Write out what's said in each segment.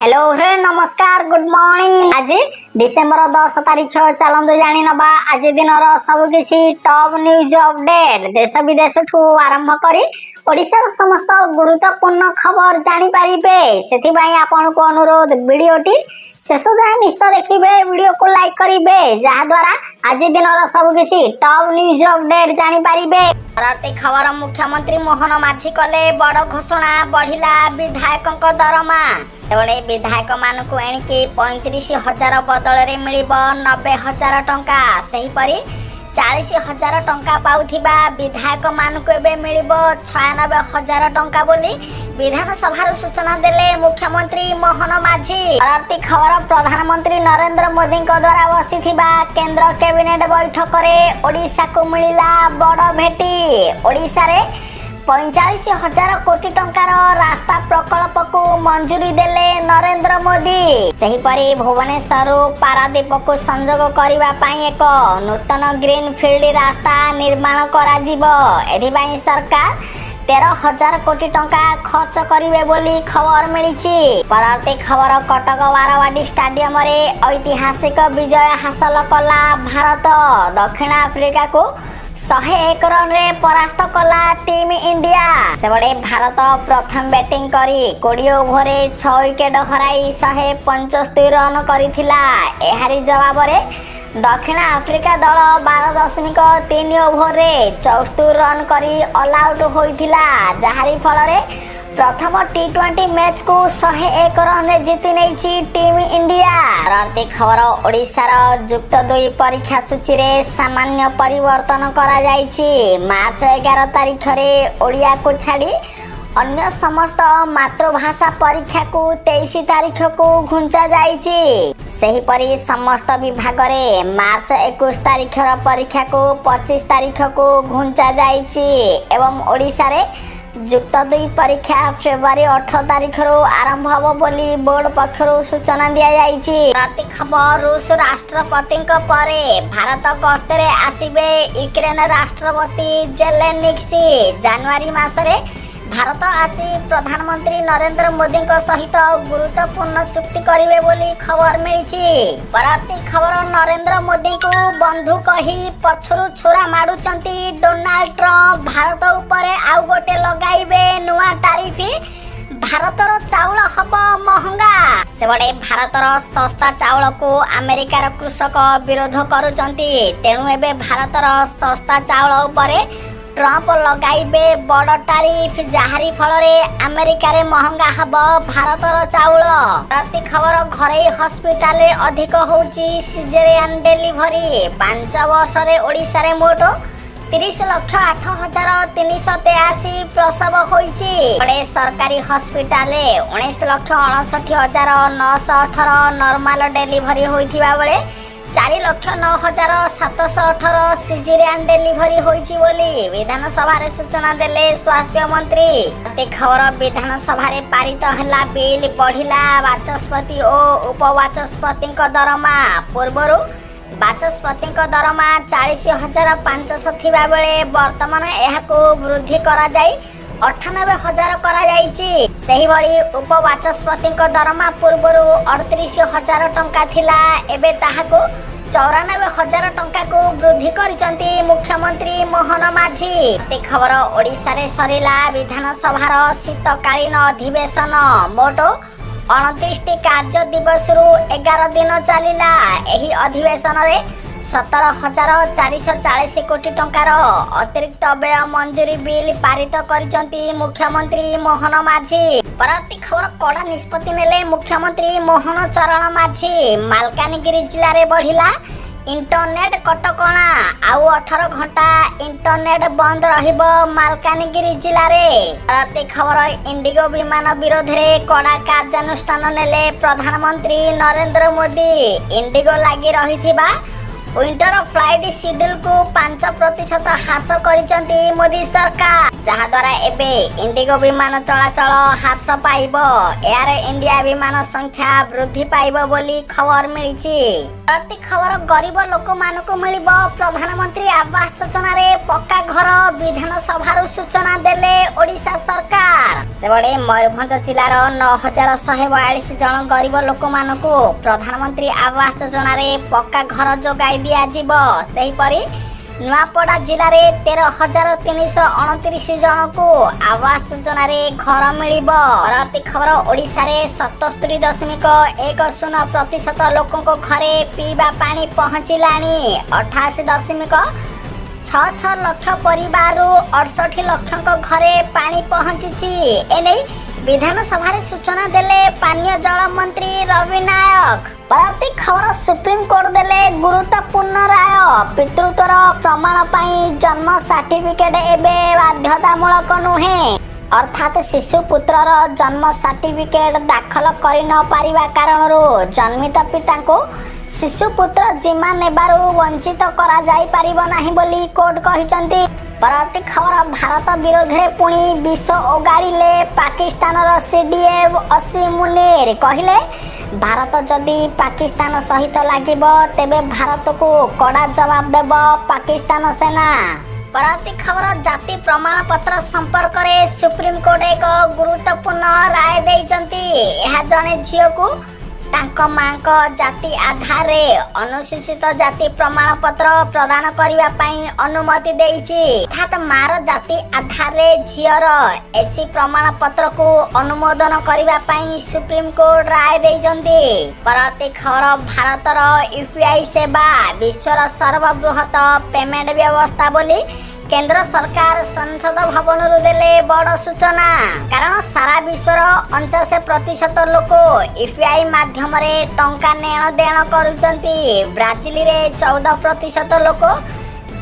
Hello friend, ନମସ୍କାର, good morning. ଆଜି December 10 ତାରିଖ। ଚାଲନ୍ତୁ ଜାଣିନବା ଆଜି ଦିନର ସବୁ କିଛି ଟପ୍ ନ୍ୟୁଜ୍ ଅପଡେଟ୍। ଦେଶ ବିଦେଶଠୁ ଆରମ୍ଭ କରି ଓଡ଼ିଶାର ସମସ୍ତ ଗୁରୁତ୍ୱପୂର୍ଣ୍ଣ ଖବର ଜାଣିପାରିବେ। ସେଥିପାଇଁ ଆପଣଙ୍କୁ ଅନୁରୋଧ, ଭିଡ଼ିଓଟି ଶେଷ ଯାଏଁ ନିଶ୍ଚୟ ଦେଖିବେ, ଭିଡ଼ିଓକୁ ଲାଇକ୍ କରିବେ, ଯାହାଦ୍ୱାରା ଆଜି ଦିନର ସବୁ କିଛି ଟପ୍ ନ୍ୟୁଜ୍ ଅପଡେଟ୍ ଜାଣିପାରିବେ। ପରବର୍ତ୍ତୀ ଖବର, ମୁଖ୍ୟମନ୍ତ୍ରୀ ମୋହନ ମାଝୀ କଲେ ବଡ଼ ଘୋଷଣା, ବଢିଲା ବିଧାୟକଙ୍କ ଦରମା। ସେଭଳି ବିଧାୟକମାନଙ୍କୁ ଏଣିକି 35,000 ବଦଳରେ ମିଳିବ 90,000 ଟଙ୍କା। ସେହିପରି 40,000 ଟଙ୍କା ପାଉଥିବା ବିଧାୟକମାନଙ୍କୁ ଏବେ ମିଳିବ 96,000 ଟଙ୍କା ବୋଲି ବିଧାନସଭାରୁ ସୂଚନା ଦେଲେ ମୁଖ୍ୟମନ୍ତ୍ରୀ ମୋହନ ମାଝୀ। ପରବର୍ତ୍ତୀ ଖବର, ପ୍ରଧାନମନ୍ତ୍ରୀ ନରେନ୍ଦ୍ର ମୋଦିଙ୍କ ଦ୍ୱାରା ବସିଥିବା କେନ୍ଦ୍ର କ୍ୟାବିନେଟ ବୈଠକରେ ଓଡ଼ିଶାକୁ ମିଳିଲା ବଡ଼ ଭେଟି। ଓଡ଼ିଶାରେ 45,000 କୋଟି ଟଙ୍କାର ରାସ୍ତା ପ୍ରକଳ୍ପକୁ ମଞ୍ଜୁରୀ ଦେଲେ ନରେନ୍ଦ୍ର ମୋଦି। ସେହିପରି ଭୁବନେଶ୍ୱରରୁ ପାରାଦୀପକୁ ସଂଯୋଗ କରିବା ପାଇଁ ଏକ ନୂତନ ଗ୍ରୀନ ଫିଲ୍ଡ ରାସ୍ତା ନିର୍ମାଣ କରାଯିବ। ଏଥିପାଇଁ ସରକାର 13,000 କୋଟି ଟଙ୍କା ଖର୍ଚ୍ଚ କରିବେ ବୋଲି ଖବର ମିଳିଛି। ପରବର୍ତ୍ତୀ ଖବର, କଟକ ବାରବାଟୀ ଷ୍ଟାଡିୟମରେ ଐତିହାସିକ ବିଜୟ ହାସଲ କଲା ଭାରତ। ଦକ୍ଷିଣ ଆଫ୍ରିକାକୁ 101 ରନରେ ପରାସ୍ତ କଲା ଟିମ୍ ଇଣ୍ଡିଆ। ସେପଟେ ଭାରତ ପ୍ରଥମ ବ୍ୟାଟିଂ କରି 20 ଓଭରରେ 6 ୱିକେଟ ହରାଇ 175 ରନ କରିଥିଲା। ଏହାରି ଜବାବରେ ଦକ୍ଷିଣ ଆଫ୍ରିକା ଦଳ 12.3 ଓଭରରେ 74 ରନ କରି ଅଲ୍ ଆଉଟ୍ ହୋଇଥିଲା, ଯାହାରି ଫଳରେ ପ୍ରଥମ ଟି-20 ମ୍ୟାଚକୁ 101 ରନରେ ଜିତି ନେଇଛି ଟିମ୍ ଇଣ୍ଡିଆ। ପରବର୍ତ୍ତୀ ଖବର, ଓଡ଼ିଶାର ଯୁକ୍ତ 2 ପରୀକ୍ଷା ସୂଚୀରେ ସାମାନ୍ୟ ପରିବର୍ତ୍ତନ କରାଯାଇଛି। ମାର୍ଚ୍ଚ 11 ତାରିଖରେ ଓଡ଼ିଆକୁ ଛାଡ଼ି ଅନ୍ୟ ସମସ୍ତ ମାତୃଭାଷା ପରୀକ୍ଷାକୁ 23 ତାରିଖକୁ ଘୁଞ୍ଚା ଯାଇଛି। ସେହିପରି ସମସ୍ତ ବିଭାଗରେ ମାର୍ଚ୍ଚ 21 ତାରିଖର ପରୀକ୍ଷାକୁ 25 ତାରିଖକୁ ଘୁଞ୍ଚା ଯାଇଛି ଏବଂ ଓଡ଼ିଶାରେ ଯୁକ୍ତ 2 ପରୀକ୍ଷା ଫେବୃଆରୀ 18 ତାରିଖରୁ ଆରମ୍ଭ ହେବ ବୋଲି ବୋର୍ଡ ପକ୍ଷରୁ ସୂଚନା ଦିଆଯାଇଛି। ପରବର୍ତ୍ତୀ ଖବର, ରୁଷ ରାଷ୍ଟ୍ରପତିଙ୍କ ପରେ ଭାରତ ଗସ୍ତରେ ଆସିବେ ୟୁକ୍ରେନ ରାଷ୍ଟ୍ରପତି ଜେଲେନିସ୍କି। ଜାନୁଆରୀ ମାସରେ ଭାରତ ଆସି ପ୍ରଧାନମନ୍ତ୍ରୀ ନରେନ୍ଦ୍ର ମୋଦିଙ୍କ ସହିତ ଗୁରୁତ୍ୱପୂର୍ଣ୍ଣ ଚୁକ୍ତି କରିବେ ବୋଲି ଖବର ମିଳିଛି। ପରବର୍ତ୍ତୀ ଖବର, ନରେନ୍ଦ୍ର ମୋଦିଙ୍କୁ ବନ୍ଧୁ କହି ପଛରୁ ଛୁରା ମାରୁଛନ୍ତି ଡୋନାଲ୍ଡ ଟ୍ରମ୍ପ। ଭାରତ ଉପରେ ଆଉ ଗୋଟେ ଲଗାଇବେ ନୂଆ ଟାରିଫ, ଭାରତର ଚାଉଳ ହବ ମହଙ୍ଗା। ସେପଟେ ଭାରତର ଶସ୍ତା ଚାଉଳକୁ ଆମେରିକାର କୃଷକ ବିରୋଧ କରୁଛନ୍ତି। ତେଣୁ ଏବେ ଭାରତର ଶସ୍ତା ଚାଉଳ ଉପରେ ଟ୍ରମ୍ପ ଲଗାଇବେ ବଡ଼ ଟାରିଫ, ଯାହାରି ଫଳରେ ଆମେରିକାରେ ମହଙ୍ଗା ହବ ଭାରତର ଚାଉଳ। ପରବର୍ତ୍ତୀ ଖବର, ଘରୋଇ ହସ୍ପିଟାଲରେ ଅଧିକ ହେଉଛି ସିଜେରିଆନ ଡେଲିଭରି। 5 ବର୍ଷରେ ଓଡ଼ିଶାରେ ମୋଟ 30,08,383 ପ୍ରସବ ହୋଇଛି। ଏପଟେ ସରକାରୀ ହସ୍ପିଟାଲରେ 19,59,918 ନର୍ମାଲ ଡେଲିଭରି ହୋଇଥିବା ବେଳେ 4,09,718 ସିଜେରିଆନ ଡେଲିଭରି ହୋଇଛି ବୋଲି ବିଧାନସଭାରେ ସୂଚନା ଦେଲେ ସ୍ୱାସ୍ଥ୍ୟ ମନ୍ତ୍ରୀ। ପରବର୍ତ୍ତୀ ଖବର, ବିଧାନସଭାରେ ପାରିତ ହେଲା ବିଲ୍, ବଢିଲା ବାଚସ୍ପତି ଓ ଉପବାଚସ୍ପତିଙ୍କ ଦରମା। ପୂର୍ବରୁ ବାଚସ୍ପତିଙ୍କ ଦରମା 40,500 ଥିବା ବେଳେ ବର୍ତ୍ତମାନ ଏହାକୁ ବୃଦ୍ଧି କରାଯାଇ 98,000 କରାଯାଇଛି। ସେହିଭଳି ଉପବାଚସ୍ପତିଙ୍କ ଦରମା ପୂର୍ବରୁ 38,000 ଟଙ୍କା ଥିଲା, ଏବେ ତାହାକୁ 94,000 ଟଙ୍କାକୁ ବୃଦ୍ଧି କରିଛନ୍ତି ମୁଖ୍ୟମନ୍ତ୍ରୀ ମୋହନ ମାଝୀ। ପରବର୍ତ୍ତୀ ଖବର, ଓଡ଼ିଶାରେ ସରିଲା ବିଧାନସଭାର ଶୀତକାଳୀନ ଅଧିବେଶନ। ମୋଟ 29ଟି କାର୍ଯ୍ୟ ଦିବସରୁ 11 ଦିନ ଚାଲିଲା। ଏହି ଅଧିବେଶନରେ 17,440 କୋଟି ଟଙ୍କାର ଅତିରିକ୍ତ ବ୍ୟୟ ମଞ୍ଜୁରୀ ବିଲ୍ ପାରିତ କରିଛନ୍ତି ମୁଖ୍ୟମନ୍ତ୍ରୀ ମୋହନ ମାଝୀ। ପରବର୍ତ୍ତୀ ଖବର, କଡ଼ା ନିଷ୍ପତ୍ତି ନେଲେ ମୁଖ୍ୟମନ୍ତ୍ରୀ ମୋହନ ଚରଣ ମାଝୀ। ମାଲକାନଗିରି ଜିଲ୍ଲାରେ ବଢିଲା ଇଣ୍ଟରନେଟ କଟକଣା। ଆଉ 18 ଘଣ୍ଟା ଇଣ୍ଟରନେଟ ବନ୍ଦ ରହିବ ମାଲକାନଗିରି ଜିଲ୍ଲାରେ। ପରବର୍ତ୍ତୀ ଖବର, ଇଣ୍ଡିଗୋ ବିମାନ ବିରୋଧରେ କଡ଼ା କାର୍ଯ୍ୟାନୁଷ୍ଠାନ ନେଲେ ପ୍ରଧାନମନ୍ତ୍ରୀ ନରେନ୍ଦ୍ର ମୋଦି। ଇଣ୍ଡିଗୋ ଲାଗି ରହିଥିବା ୱିଣ୍ଟର ଫ୍ଲାଇଟ୍ ସିଡ୍ୟୁଲକୁ 5% ହ୍ରାସ କରିଛନ୍ତି ମୋଦି ସରକାର। ଯାହାଦ୍ୱାରା ଏବେ ଇଣ୍ଡିଗୋ ବିମାନ ଚଳାଚଳ ହ୍ରାସ ପାଇବ। ଏୟାର ଇଣ୍ଡିଆ ବିମାନ ସଂଖ୍ୟା ବୃଦ୍ଧି ପାଇବ ବୋଲି ଖବର ମିଳିଛି। ପରବର୍ତ୍ତୀ ଖବର, ଗରିବ ଲୋକମାନଙ୍କୁ ମିଳିବ ପ୍ରଧାନମନ୍ତ୍ରୀ ଆବାସ ଯୋଜନାରେ ପକ୍କା ଘର। ବିଧାନସଭାରୁ ସୂଚନା ଦେଲେ ଓଡ଼ିଶା ସରକାର। ସେଭଳି ମୟୂରଭଞ୍ଜ ଜିଲ୍ଲାର 9142 ଜଣ ଗରିବ ଲୋକମାନଙ୍କୁ ପ୍ରଧାନମନ୍ତ୍ରୀ ଆବାସ ଯୋଜନାରେ ପକ୍କା ଘର ଯୋଗାଇ ଦିଆଯିବ। ସେହିପରି ନୂଆପଡ଼ା ଜିଲ୍ଲାରେ 13,329 ଜଣଙ୍କୁ ଆବାସ ଯୋଜନାରେ ଘର ମିଳିବ। ପରବର୍ତ୍ତୀ ଖବର, ଓଡ଼ିଶାରେ 77.10% ଲୋକଙ୍କ ଘରେ ପିଇବା ପାଣି ପହଞ୍ଚିଲାଣି। 88.66 ଲକ୍ଷ ପରିବାରରୁ 68 ଲକ୍ଷଙ୍କ ଘରେ ପାଣି ପହଞ୍ଚିଛି। ଏନେଇ ବିଧାନସଭାରେ ସୂଚନା ଦେଲେ ପାନୀୟ ଜଳ ମନ୍ତ୍ରୀ ରବି ନାୟକ। ପରବର୍ତ୍ତୀ ଖବର, ସୁପ୍ରିମକୋର୍ଟ ଦେଲେ ଗୁରୁତ୍ୱପୂର୍ଣ୍ଣ ରାୟ। ପିତୃତ୍ୱର ପ୍ରମାଣ ପାଇଁ ଜନ୍ମ ସାର୍ଟିଫିକେଟ ଏବେ ବାଧ୍ୟତାମୂଳକ ନୁହେଁ। ଅର୍ଥାତ୍ ଶିଶୁ ପୁତ୍ରର ଜନ୍ମ ସାର୍ଟିଫିକେଟ ଦାଖଲ କରି ନ ପାରିବା କାରଣରୁ ଜନ୍ମିତ ପିତାଙ୍କୁ ଶିଶୁ ପୁତ୍ର ଜିମା ନେବାରୁ ବଞ୍ଚିତ କରାଯାଇପାରିବ ନାହିଁ ବୋଲି କୋର୍ଟ କହିଛନ୍ତି। ପରବର୍ତ୍ତୀ ଖବର, ଭାରତ ବିରୋଧରେ ପୁଣି ବିଷ ଓଗାଳିଲେ ପାକିସ୍ତାନର ସିଡିଏଫ୍ ଅସୀମ ମୁନିର। କହିଲେ, ଭାରତ ଯଦି ପାକିସ୍ତାନ ସହିତ ଲାଗିବ, ତେବେ ଭାରତକୁ କଡ଼ା ଜବାବ ଦେବ ପାକିସ୍ତାନ ସେନା। ପରବର୍ତ୍ତୀ ଖବର, ଜାତି ପ୍ରମାଣପତ୍ର ସମ୍ପର୍କରେ ସୁପ୍ରିମକୋର୍ଟ ଏକ ଗୁରୁତ୍ୱପୂର୍ଣ୍ଣ ରାୟ ଦେଇଛନ୍ତି। ଏହା ଜଣେ ଝିଅକୁ ତାଙ୍କ ମାଙ୍କ ଜାତି ଆଧାରରେ ଅନୁସୂଚିତ ଜାତି ପ୍ରମାଣପତ୍ର ପ୍ରଦାନ କରିବା ପାଇଁ ଅନୁମତି ଦେଇଛି। ଅର୍ଥାତ୍ ମାର ଜାତି ଆଧାରରେ ଝିଅର ଏସସି ପ୍ରମାଣପତ୍ରକୁ ଅନୁମୋଦନ କରିବା ପାଇଁ ସୁପ୍ରିମକୋର୍ଟ ରାୟ ଦେଇଛନ୍ତି। ପରବର୍ତ୍ତୀ ଖବର, ଭାରତର ୟୁପିଆଇ ସେବା ବିଶ୍ୱର ସର୍ବବୃହତ ପେମେଣ୍ଟ ବ୍ୟବସ୍ଥା ବୋଲି କେନ୍ଦ୍ର ସରକାର ସଂସଦ ଭବନରୁ ଦେଲେ ବଡ଼ ସୂଚନା। କାରଣ ସାରା ବିଶ୍ୱର 49% ଲୋକ ୟୁପିଆଇ ମାଧ୍ୟମରେ ଟଙ୍କା ନେଣ ଦେଣ କରୁଛନ୍ତି। ବ୍ରାଜିଲରେ 14% ଲୋକ,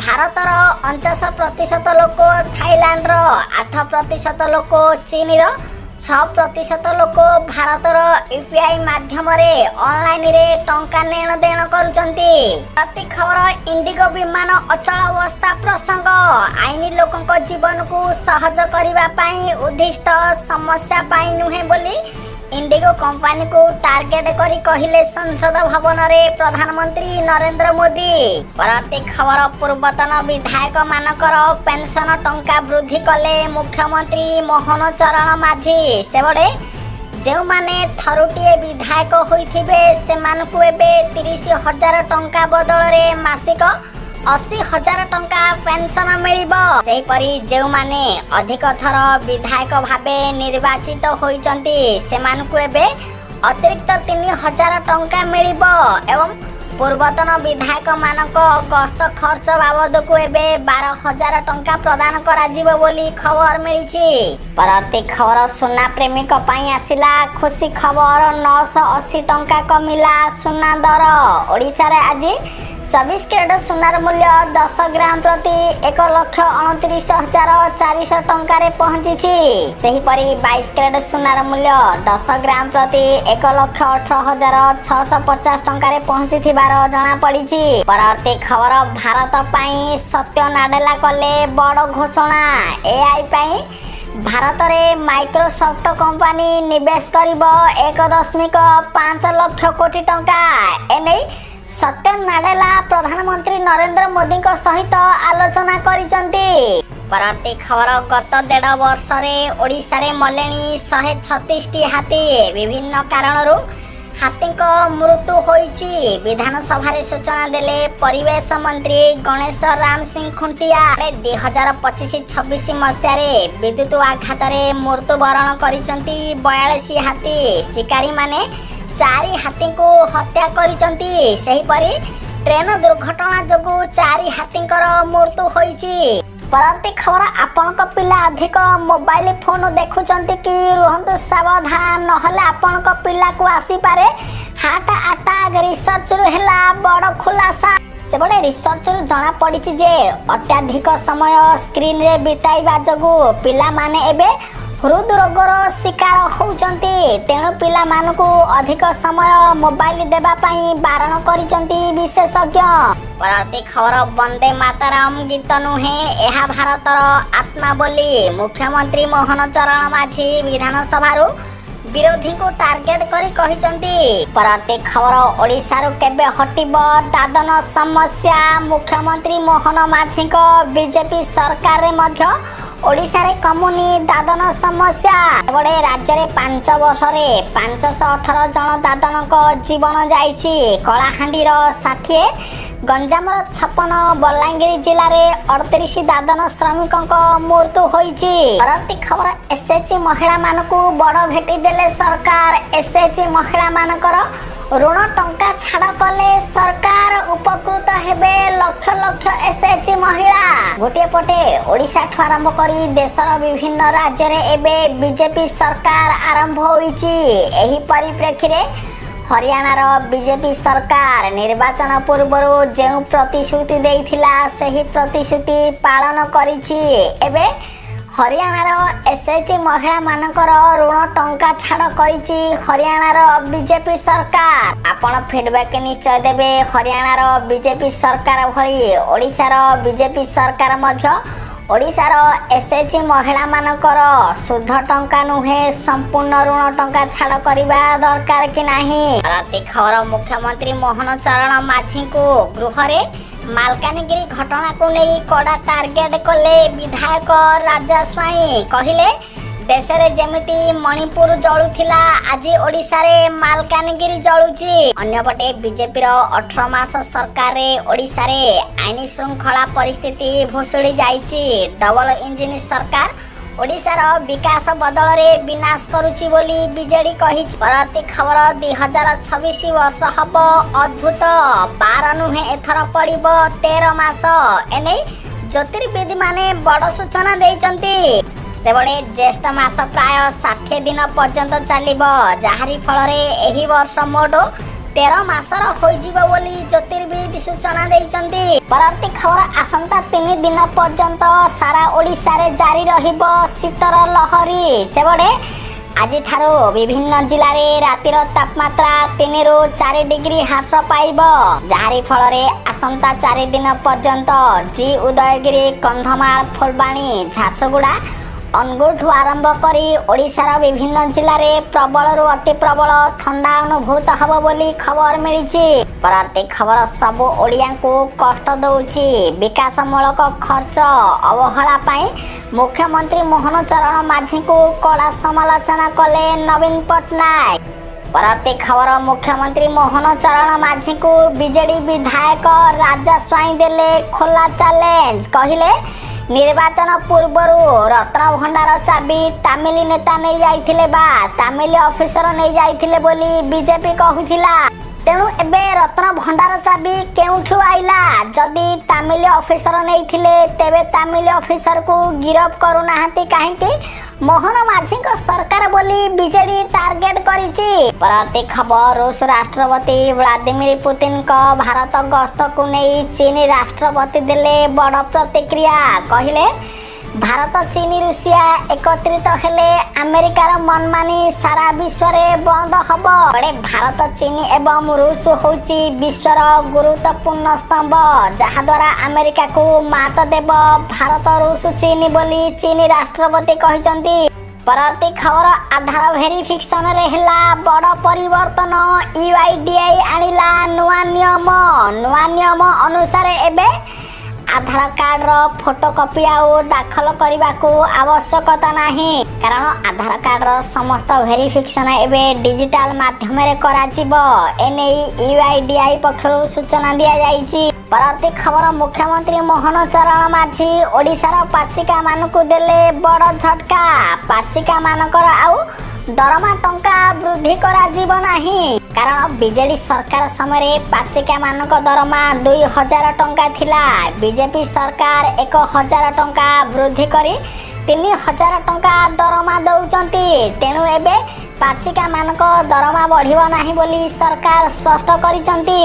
ଭାରତର 49% ଲୋକ, ଥାଇଲାଣ୍ଡର 8% ଲୋକ, ଚୀନର 6% ଲୋକ ଭାରତର ୟୁପିଆଇ ମାଧ୍ୟମରେ ଅନଲାଇନରେ ଟଙ୍କା ନେଣ ଦେଣ କରୁଛନ୍ତି। ପରବର୍ତ୍ତୀ ଖବର, ଇଣ୍ଡିଗୋ ବିମାନ ଅଚଳ ଅବସ୍ଥା ପ୍ରସଙ୍ଗ ଆଇନ ଲୋକଙ୍କ ଜୀବନକୁ ସହଜ କରିବା ପାଇଁ ଉଦ୍ଦିଷ୍ଟ, ସମସ୍ୟା ପାଇଁ ନୁହେଁ ବୋଲି ଇଣ୍ଡିଗୋ କମ୍ପାନୀକୁ ଟାର୍ଗେଟ କରି କହିଲେ ସଂସଦ ଭବନରେ ପ୍ରଧାନମନ୍ତ୍ରୀ ନରେନ୍ଦ୍ର ମୋଦି। ପରବର୍ତ୍ତୀ ଖବର, ପୂର୍ବତନ ବିଧାୟକ ମାନଙ୍କର ପେନସନ ଟଙ୍କା ବୃଦ୍ଧି କଲେ ମୁଖ୍ୟମନ୍ତ୍ରୀ ମୋହନ ଚରଣ ମାଝୀ। ସେପଟେ ଯେଉଁମାନେ ଥରୁଟିଏ ବିଧାୟକ ହୋଇଥିବେ, ସେମାନଙ୍କୁ ଏବେ 30,000 ଟଙ୍କା ବଦଳରେ ମାସିକ 80,000 ଟଙ୍କା ପେନସନ ମିଳିବ। ସେହିପରି ଯେଉଁମାନେ ଅଧିକ ଥର ବିଧାୟକ ଭାବେ ନିର୍ବାଚିତ ହୋଇଛନ୍ତି, ସେମାନଙ୍କୁ ଏବେ ଅତିରିକ୍ତ 3000 ଟଙ୍କା ମିଳିବ ଏବଂ ପୂର୍ବତନ ବିଧାୟକମାନଙ୍କ ଗସ୍ତ ଖର୍ଚ୍ଚ ବାବଦକୁ ଏବେ 12,000 ଟଙ୍କା ପ୍ରଦାନ କରାଯିବ ବୋଲି ଖବର ମିଳିଛି। ପରବର୍ତ୍ତୀ ଖବର, ସୁନା ପ୍ରେମୀଙ୍କ ପାଇଁ ଆସିଲା ଖୁସି ଖବର। 980 ଟଙ୍କା କମିଲା ସୁନା ଦର। ଓଡ଼ିଶାରେ ଆଜି 24 କ୍ୟାରେଟ ସୁନାର ମୂଲ୍ୟ 10 ଗ୍ରାମ ପ୍ରତି 1,29,400 ଟଙ୍କାରେ ପହଞ୍ଚିଛି। ସେହିପରି 22 କ୍ୟାରେଟ ସୁନାର ମୂଲ୍ୟ 10 ଗ୍ରାମ ପ୍ରତି 1,18,650 ଟଙ୍କାରେ ପହଞ୍ଚିଥିବାର ଜଣାପଡ଼ିଛି। ପରବର୍ତ୍ତୀ ଖବର, ଭାରତ ପାଇଁ ସତ୍ୟ ନାଡେଲା କଲେ ବଡ଼ ଘୋଷଣା। ଏଆଇ ପାଇଁ ଭାରତରେ ମାଇକ୍ରୋସଫ୍ଟ କମ୍ପାନୀ ନିବେଶ କରିବ 1.5 ଲକ୍ଷ କୋଟି ଟଙ୍କା। ଏନେଇ ସତ୍ୟ ନାଡେଲା ପ୍ରଧାନମନ୍ତ୍ରୀ ନରେନ୍ଦ୍ର ମୋଦିଙ୍କ ସହିତ ଆଲୋଚନା କରିଛନ୍ତି। ପରବର୍ତ୍ତୀ ଖବର, ଗତ ଦେଢ଼ ବର୍ଷରେ ଓଡ଼ିଶାରେ ମଲେଣି 136ଟି ହାତୀ। ବିଭିନ୍ନ କାରଣରୁ ହାତୀଙ୍କ ମୃତ୍ୟୁ ହୋଇଛି। ବିଧାନସଭାରେ ସୂଚନା ଦେଲେ ପରିବେଶ ମନ୍ତ୍ରୀ ଗଣେଶ ରାମ ସିଂ ଖୁଣ୍ଟିଆ। 2025-26 ମସିହାରେ ବିଦ୍ୟୁତ ଆଘାତରେ ମୃତ୍ୟୁବରଣ କରିଛନ୍ତି 42 ହାତୀ। ଶିକାରୀମାନେ ଚାରି ହାତୀଙ୍କୁ ହତ୍ୟା କରିଛନ୍ତି। ସେହିପରି ଟ୍ରେନ ଦୁର୍ଘଟଣା ଯୋଗୁଁ ଚାରି ହାତୀଙ୍କର ମୃତ୍ୟୁ ହୋଇଛି। ପରବର୍ତ୍ତୀ ଖବର, ଆପଣଙ୍କ ପିଲା ଅଧିକ ମୋବାଇଲ ଫୋନ ଦେଖୁଛନ୍ତି କି? ରୁହନ୍ତୁ ସାବଧାନ, ନହେଲେ ଆପଣଙ୍କ ପିଲାକୁ ଆସିପାରେ ହାର୍ଟ ଆଟାକ୍। ରିସର୍ଚ୍ଚରୁ ହେଲା ବଡ଼ ଖୁଲାସା। ସେଭଳି ରିସର୍ଚ୍ଚରୁ ଜଣାପଡ଼ିଛି ଯେ ଅତ୍ୟଧିକ ସମୟ ସ୍କ୍ରିନରେ ବିତାଇବା ଯୋଗୁଁ ପିଲାମାନେ ଏବେ ହୃଦରୋଗର ଶିକାର ହେଉଛନ୍ତି। ତେଣୁ ପିଲାମାନଙ୍କୁ ଅଧିକ ସମୟ ମୋବାଇଲ ଦେବା ପାଇଁ ବାରଣ କରିଛନ୍ତି ବିଶେଷଜ୍ଞ। ପରବର୍ତ୍ତୀ ଖବର, ବନ୍ଦେ ମାତରମ୍ ଗୀତ ନୁହେଁ, ଏହା ଭାରତର ଆତ୍ମା ବୋଲି ମୁଖ୍ୟମନ୍ତ୍ରୀ ମୋହନ ଚରଣ ମାଝୀ ବିଧାନସଭାରୁ ବିରୋଧୀଙ୍କୁ ଟାର୍ଗେଟ କରି କହିଛନ୍ତି। ପରବର୍ତ୍ତୀ ଖବର, ଓଡ଼ିଶାରୁ କେବେ ହଟିବ ଦାଦନ ସମସ୍ୟା? ମୁଖ୍ୟମନ୍ତ୍ରୀ ମୋହନ ମାଝୀଙ୍କ ବିଜେପି ସରକାରରେ ମଧ୍ୟ ଓଡ଼ିଶାରେ କମୁନି ଦାଦନ ସମସ୍ୟା। ଏପଟେ ରାଜ୍ୟରେ 5 ବର୍ଷରେ 518 ଜଣ ଦାଦନଙ୍କ ଜୀବନ ଯାଇଛି। କଳାହାଣ୍ଡିର 60, ଗଞ୍ଜାମର 56, ବଲାଙ୍ଗୀର ଜିଲ୍ଲାରେ 38 ଦାଦନ ଶ୍ରମିକଙ୍କ ମୃତ୍ୟୁ ହୋଇଛି। ପରବର୍ତ୍ତୀ ଖବର, ଏସ୍ଏଚଜି ମହିଳାମାନଙ୍କୁ ବଡ଼ ଭେଟି ଦେଲେ ସରକାର। ଏସ୍ଏଚଜି ମହିଳାମାନଙ୍କର ଋଣ ଟଙ୍କା ଛାଡ଼ କଲେ ସରକାର। ଉପକୃତ ହେବେ ଲକ୍ଷ ଲକ୍ଷ ଏସ୍ଏଚଜି ମହିଳା। ଗୋଟିଏ ପଟେ ଓଡ଼ିଶାଠୁ ଆରମ୍ଭ କରି ଦେଶର ବିଭିନ୍ନ ରାଜ୍ୟରେ ଏବେ ବିଜେପି ସରକାର ଆରମ୍ଭ ହୋଇଛି। ଏହି ପରିପ୍ରେକ୍ଷୀରେ ହରିୟାଣାର ବିଜେପି ସରକାର ନିର୍ବାଚନ ପୂର୍ବରୁ ଯେଉଁ ପ୍ରତିଶ୍ରୁତି ଦେଇଥିଲା, ସେହି ପ୍ରତିଶ୍ରୁତି ପାଳନ କରିଛି। ଏବେ ହରିୟାଣାର ଏସ୍ଏଚଜି ମହିଳାମାନଙ୍କର ଋଣ ଟଙ୍କା ଛାଡ଼ କରିଛି ହରିୟାଣାର ବିଜେପି ସରକାର। ଆପଣ ଫିଡବ୍ୟାକ୍ ନିଶ୍ଚୟ ଦେବେ, ହରିୟାଣାର ବିଜେପି ସରକାର ଭଳି ଓଡ଼ିଶାର ବିଜେପି ସରକାର ମଧ୍ୟ ଓଡ଼ିଶାର ଏସ୍ଏଚଜି ମହିଳାମାନଙ୍କର ସୁଧ ଟଙ୍କା ନୁହେଁ, ସମ୍ପୂର୍ଣ୍ଣ ଋଣ ଟଙ୍କା ଛାଡ଼ କରିବା ଦରକାର କି ନାହିଁ? ପରବର୍ତ୍ତୀ ଖବର, ମୁଖ୍ୟମନ୍ତ୍ରୀ ମୋହନ ଚରଣ ମାଝୀଙ୍କୁ ଗୃହରେ ମାଲକାନଗିରି ଘଟଣାକୁ ନେଇ କଡ଼ା ଟାର୍ଗେଟ କଲେ ବିଧାୟକ ରାଜା ସ୍ୱାଇଁ। କହିଲେ, ଦେଶରେ ଯେମିତି ମଣିପୁର ଜଳୁଥିଲା, ଆଜି ଓଡ଼ିଶାରେ ମାଲକାନଗିରି ଜଳୁଛି। ଅନ୍ୟପଟେ ବିଜେପିର 18 ମାସ ସରକାରରେ ଓଡ଼ିଶାରେ ଆଇନ ଶୃଙ୍ଖଳା ପରିସ୍ଥିତି ଭୁଶୁଡ଼ି ଯାଇଛି। ଡବଲ ଇଞ୍ଜିନ ସରକାର ଓଡ଼ିଶାର ବିକାଶ ବଦଳରେ ବିନାଶ କରୁଛି ବୋଲି ବିଜେଡି କହିଛି। ପରବର୍ତ୍ତୀ ଖବର, 2026 ବର୍ଷ ହବ ଅଦ୍ଭୁତ। 12 ନୁହେଁ, ଏଥର ପଡ଼ିବ 13 ମାସ। ଏନେଇ ଜ୍ୟୋତିର୍ବିଦ ମାନେ ବଡ଼ ସୂଚନା ଦେଇଛନ୍ତି। ସେଭଳି ଜ୍ୟେଷ୍ଠ ମାସ ପ୍ରାୟ 60 ଦିନ ପର୍ଯ୍ୟନ୍ତ ଚାଲିବ, ଯାହାରି ଫଳରେ ଏହି ବର୍ଷ ମୋଟ 13 ମାସର ହୋଇଯିବ ବୋଲି ଜ୍ୟୋତିର୍ବିଦ ସୂଚନା ଦେଇଛନ୍ତି। ପରବର୍ତ୍ତୀ ଖବର, ଆସନ୍ତା 3 ଦିନ ପର୍ଯ୍ୟନ୍ତ ସାରା ଓଡ଼ିଶାରେ ଜାରି ରହିବ ଶୀତର ଲହରୀ। ସେପଟେ ଆଜିଠାରୁ ବିଭିନ୍ନ ଜିଲ୍ଲାରେ ରାତିର ତାପମାତ୍ରା 3ରୁ 4 ଡିଗ୍ରୀ ହ୍ରାସ ପାଇବ, ଯାହାରି ଫଳରେ ଆସନ୍ତା 4 ଦିନ ପର୍ଯ୍ୟନ୍ତ ଜି ଉଦୟଗିରି, କନ୍ଧମାଳ, ଫୁଲବାଣୀ, ଝାରସୁଗୁଡ଼ା, ଅନୁଗୁଳଠୁ ଆରମ୍ଭ କରି ଓଡ଼ିଶାର ବିଭିନ୍ନ ଜିଲ୍ଲାରେ ପ୍ରବଳରୁ ଅତି ପ୍ରବଳ ଥଣ୍ଡା ଅନୁଭୂତ ହେବ ବୋଲି ଖବର ମିଳିଛି। ପରବର୍ତ୍ତୀ ଖବର, ସବୁ ଓଡ଼ିଆଙ୍କୁ କଷ୍ଟ ଦେଉଛି ବିକାଶମୂଳକ ଖର୍ଚ୍ଚ ଅବହେଳା ପାଇଁ ମୁଖ୍ୟମନ୍ତ୍ରୀ ମୋହନ ଚରଣ ମାଝୀଙ୍କୁ କଡ଼ା ସମାଲୋଚନା କଲେ ନବୀନ ପଟ୍ଟନାୟକ। ପରବର୍ତ୍ତୀ ଖବର, ମୁଖ୍ୟମନ୍ତ୍ରୀ ମୋହନ ଚରଣ ମାଝୀଙ୍କୁ ବିଜେଡି ବିଧାୟକ ରାଜା ସ୍ୱାଇଁ ଦେଲେ ଖୋଲା ଚ୍ୟାଲେଞ୍ଜ। କହିଲେ, ନିର୍ବାଚନ ପୂର୍ବରୁ ରତ୍ନଭଣ୍ଡାର ଚାବି ତାମିଲ ନେତା ନେଇ ଯାଇଥିଲେ ବା ତାମିଲ ଅଫିସର ନେଇ ଯାଇଥିଲେ ବୋଲି ବିଜେପି କହୁଥିଲା। ତେଣୁ ଏବେ ରତ୍ନଭଣ୍ଡାର ଚାବି କେଉଁଠୁ ଆଇଲା? ଯଦି ତାମିଲ ଅଫିସର ନେଇଥିଲେ, ତେବେ ତାମିଲ ଅଫିସରକୁ ଗିରଫ କରୁନାହାନ୍ତି କାହିଁକି ମୋହନ ମାଝୀଙ୍କ ସରକାର ବୋଲି ବିଜେଡି ଟାର୍ଗେଟ କରିଛି। ପରବର୍ତ୍ତୀ ଖବର, ରୁଷ ରାଷ୍ଟ୍ରପତି ଭ୍ଲାଦିମିର ପୁତିନଙ୍କ ଭାରତ ଗସ୍ତକୁ ନେଇ ଚୀନ ରାଷ୍ଟ୍ରପତି ଦେଲେ ବଡ଼ ପ୍ରତିକ୍ରିୟା। କହିଲେ, ଭାରତ, ଚୀନ, ରୁଷିଆ ଏକତ୍ରିତ ହେଲେ ଆମେରିକାର ମନମାନି ସାରା ବିଶ୍ୱରେ ବନ୍ଦ ହବ। ଏପଟେ ଭାରତ, ଚୀନ ଏବଂ ରୁଷ ହେଉଛି ବିଶ୍ୱର ଗୁରୁତ୍ୱପୂର୍ଣ୍ଣ ସ୍ତମ୍ଭ, ଯାହାଦ୍ୱାରା ଆମେରିକାକୁ ମାତ ଦେବ ଭାରତ, ରୁଷ, ଚୀନ ବୋଲି ଚୀନ ରାଷ୍ଟ୍ରପତି କହିଛନ୍ତି। ପରବର୍ତ୍ତୀ ଖବର, ଆଧାର ଭେରିଫିକେସନରେ ହେଲା ବଡ଼ ପରିବର୍ତ୍ତନ। ୟୁଆଇଡିଏଆଇ ଆଣିଲା ନୂଆ ନିୟମ। ନୂଆ ନିୟମ ଅନୁସାରେ ଏବେ ଆଧାର କାର୍ଡର ଫଟୋକପି ଆଉ ଦାଖଲ କରିବାକୁ ଆବଶ୍ୟକତା ନାହିଁ, କାରଣ ଆଧାର କାର୍ଡର ସମସ୍ତ ଭେରିଫିକେସନ ଏବେ ଡିଜିଟାଲ ମାଧ୍ୟମରେ କରାଯିବ। ଏନେଇ ୟୁଆଇଡିଏଆଇ ପକ୍ଷରୁ ସୂଚନା ଦିଆଯାଇଛି। ପରବର୍ତ୍ତୀ ଖବର, ମୁଖ୍ୟମନ୍ତ୍ରୀ ମୋହନ ଚରଣ ମାଝୀ ଓଡ଼ିଶାର ପାଚିକା ମାନଙ୍କୁ ଦେଲେ ବଡ଼ ଝଟକା। ପାଚିକା ମାନଙ୍କର ଆଉ ଦରମା ଟଙ୍କା ବୃଦ୍ଧି କରାଯିବ ନାହିଁ, କାରଣ ବିଜେଡି ସରକାର ସମୟରେ ପାଚିକା ମାନଙ୍କ ଦରମା 2000 ଟଙ୍କା ଥିଲା। ବିଜେପି ସରକାର 1000 ଟଙ୍କା ବୃଦ୍ଧି କରି 3000 ଟଙ୍କା ଦରମା ଦଉଛନ୍ତି। ତେଣୁ ଏବେ ପାଚିକା ମାନଙ୍କ ଦରମା ବଢିବ ନାହିଁ ବୋଲି ସରକାର ସ୍ପଷ୍ଟ କରିଛନ୍ତି।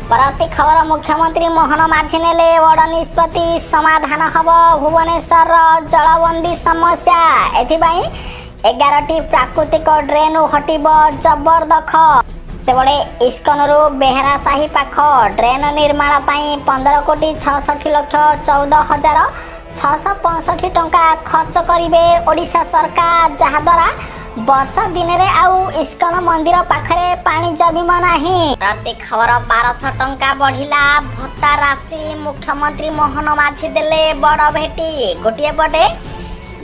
ପରବର୍ତ୍ତୀ ଖବର, ମୁଖ୍ୟମନ୍ତ୍ରୀ ମୋହନ ମାଝୀ ନେଲେ ବଡ଼ ନିଷ୍ପତ୍ତି। ସମାଧାନ ହେବ ଭୁବନେଶ୍ୱରର ଜଳବନ୍ଦୀ ସମସ୍ୟା। ଏଥିପାଇଁ 11ଟି ପ୍ରାକୃତିକ ଡ୍ରେନ୍ ହଟିବ ଜବରଦଖଲ। ସେପଟେ ଇସ୍କନରୁ ବେହେରା ସାହି ପାଖ ଡ୍ରେନ ନିର୍ମାଣ ପାଇଁ 15 କୋଟି 66 ଲକ୍ଷ 14 ହଜାର 665 ଟଙ୍କା ଖର୍ଚ୍ଚ କରିବେ ଓଡ଼ିଶା ସରକାର, ଯାହାଦ୍ୱାରା ବର୍ଷା ଦିନରେ ଆଉ ଇସ୍କନ ମନ୍ଦିର ପାଖରେ ପାଣି ଜମିବ ନାହିଁ। ପ୍ରତି ଖବର, 1200 ଟଙ୍କା ବଢିଲା ଭତ୍ତା ରାଶି, ମୁଖ୍ୟମନ୍ତ୍ରୀ ମୋହନ ମାଝୀ ଦେଲେ ବଡ଼ ଭେଟି। ଗୋଟିଏ ପଟେ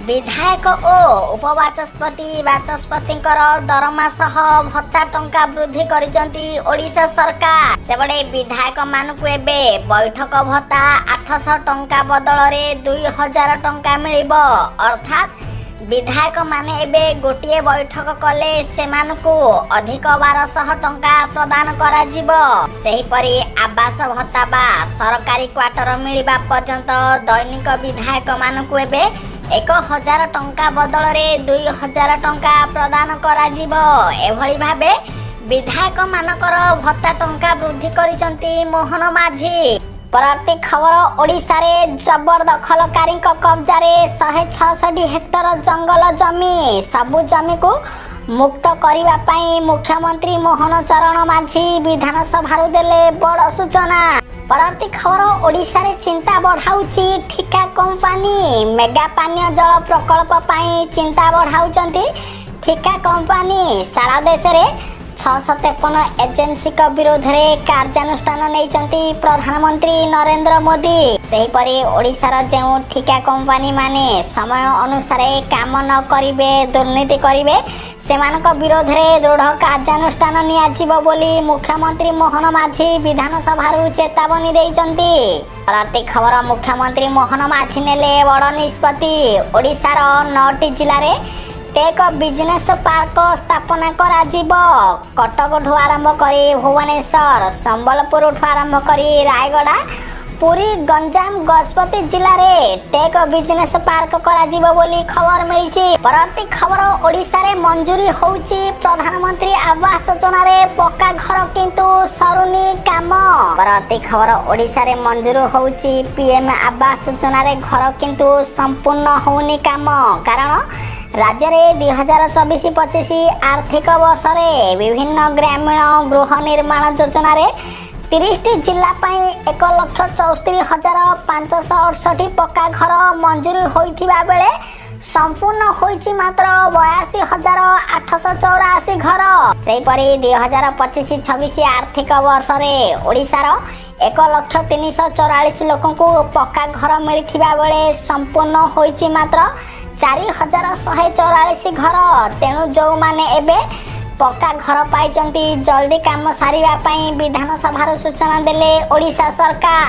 ବିଧାୟକ ଓ ଉପବାଚସ୍ପତି, ବାଚସ୍ପତିଙ୍କର ଦରମା ସହ ଭତ୍ତା ଟଙ୍କା ବୃଦ୍ଧି କରିଛନ୍ତି ଓଡ଼ିଶା ସରକାର। ସେପଟେ ବିଧାୟକମାନଙ୍କୁ ଏବେ ବୈଠକ ଭତ୍ତା 800 ଟଙ୍କା ବଦଳରେ 2000 ଟଙ୍କା ମିଳିବ। ଅର୍ଥାତ୍ ବିଧାୟକମାନେ ଏବେ ଗୋଟିଏ ବୈଠକ କଲେ ସେମାନଙ୍କୁ ଅଧିକ 1200 ଟଙ୍କା ପ୍ରଦାନ କରାଯିବ। ସେହିପରି ଆବାସ ଭତ୍ତା ବା ସରକାରୀ କ୍ୱାର୍ଟର ମିଳିବା ପର୍ଯ୍ୟନ୍ତ ଦୈନିକ ବିଧାୟକମାନଙ୍କୁ ଏବେ 1000 ଟଙ୍କା ବଦଳରେ 2000 ଟଙ୍କା ପ୍ରଦାନ କରାଯିବ। ଏଭଳି ଭାବେ ବିଧାୟକମାନଙ୍କର ଭତ୍ତା ଟଙ୍କା ବୃଦ୍ଧି କରିଛନ୍ତି ମୋହନ ମାଝୀ। ପରବର୍ତ୍ତୀ ଖବର, ଓଡ଼ିଶାରେ ଜବରଦଖଲକାରୀଙ୍କ କବ୍ଜାରେ 166 ହେକ୍ଟର ଜଙ୍ଗଲ ଜମି। ସବୁ ଜମିକୁ ମୁକ୍ତ କରିବା ପାଇଁ ମୁଖ୍ୟମନ୍ତ୍ରୀ ମୋହନ ଚରଣ ମାଝୀ ବିଧାନସଭାରୁ ଦେଲେ ବଡ଼ ସୂଚନା। ପରବର୍ତ୍ତୀ ଖବର, ଓଡ଼ିଶାରେ ଚିନ୍ତା ବଢ଼ାଉଛି ଠିକା କମ୍ପାନୀ। ମେଗା ପାନୀୟ ଜଳ ପ୍ରକଳ୍ପ ପାଇଁ ଚିନ୍ତା ବଢ଼ାଉଛନ୍ତି ଠିକା କମ୍ପାନୀ। ସାରା ଦେଶରେ 653 ଏଜେନ୍ସିଙ୍କ ବିରୋଧରେ କାର୍ଯ୍ୟାନୁଷ୍ଠାନ ନେଇଛନ୍ତି ପ୍ରଧାନମନ୍ତ୍ରୀ ନରେନ୍ଦ୍ର ମୋଦି। ସେହିପରି ଓଡ଼ିଶାର ଯେଉଁ ଠିକା କମ୍ପାନୀ ମାନେ ସମୟ ଅନୁସାରେ କାମ ନ କରିବେ, ଦୁର୍ନୀତି କରିବେ, ସେମାନଙ୍କ ବିରୋଧରେ ଦୃଢ଼ କାର୍ଯ୍ୟାନୁଷ୍ଠାନ ନିଆଯିବ ବୋଲି ମୁଖ୍ୟମନ୍ତ୍ରୀ ମୋହନ ମାଝୀ ବିଧାନସଭାରୁ ଚେତାବନୀ ଦେଇଛନ୍ତି। ପରବର୍ତ୍ତୀ ଖବର, ମୁଖ୍ୟମନ୍ତ୍ରୀ ମୋହନ ମାଝୀ ନେଲେ ବଡ଼ ନିଷ୍ପତ୍ତି। ଓଡ଼ିଶାର ନଅଟି ଜିଲ୍ଲାରେ ଟେକ୍ ବିଜନେସ୍ ପାର୍କ ସ୍ଥାପନା କରାଯିବ। କଟକଠୁ ଆରମ୍ଭ କରି ଭୁବନେଶ୍ୱର, ସମ୍ବଲପୁରଠୁ ଆରମ୍ଭ କରି ରାୟଗଡ଼ା, ପୁରୀ, ଗଞ୍ଜାମ, ଗଜପତି ଜିଲ୍ଲାରେ ଟେକ୍ ବିଜନେସ୍ ପାର୍କ କରାଯିବ ବୋଲି ଖବର ମିଳିଛି। ପରବର୍ତ୍ତୀ ଖବର, ଓଡ଼ିଶାରେ ମଞ୍ଜୁରୀ ହେଉଛି ପ୍ରଧାନମନ୍ତ୍ରୀ ଆବାସ ଯୋଜନାରେ ପକ୍କା ଘର, କିନ୍ତୁ ସରୁନି କାମ। ପରବର୍ତ୍ତୀ ଖବର, ଓଡ଼ିଶାରେ ମଞ୍ଜୁର ହେଉଛି ପିଏମ୍ ଆବାସ ଯୋଜନାରେ ଘର, କିନ୍ତୁ ସମ୍ପୂର୍ଣ୍ଣ ହେଉନି କାମ। କାରଣ ରାଜ୍ୟରେ 2024-25 ଆର୍ଥିକ ବର୍ଷରେ ବିଭିନ୍ନ ଗ୍ରାମୀଣ ଗୃହ ନିର୍ମାଣ ଯୋଜନାରେ 30ଟି ଜିଲ୍ଲା ପାଇଁ 1,74,568 ପକ୍କା ଘର ମଞ୍ଜୁରୀ ହୋଇଥିବା ବେଳେ ସମ୍ପୂର୍ଣ୍ଣ ହୋଇଛି ମାତ୍ର 82,884 ଘର। ସେହିପରି 2025-26 ଆର୍ଥିକ ବର୍ଷରେ ଓଡ଼ିଶାର 1 ଲକ୍ଷ 344 ଲୋକଙ୍କୁ ପକ୍କା ଘର ମିଳିଥିବା ବେଳେ ସମ୍ପୂର୍ଣ୍ଣ ହୋଇଛି ମାତ୍ର 4144 ଘର। ତେଣୁ ଯେଉଁମାନେ ଏବେ ପକ୍କା ଘର ପାଇଛନ୍ତି, ଜଲ୍ଦି କାମ ସାରିବା ପାଇଁ ବିଧାନସଭାରୁ ସୂଚନା ଦେଲେ ଓଡ଼ିଶା ସରକାର।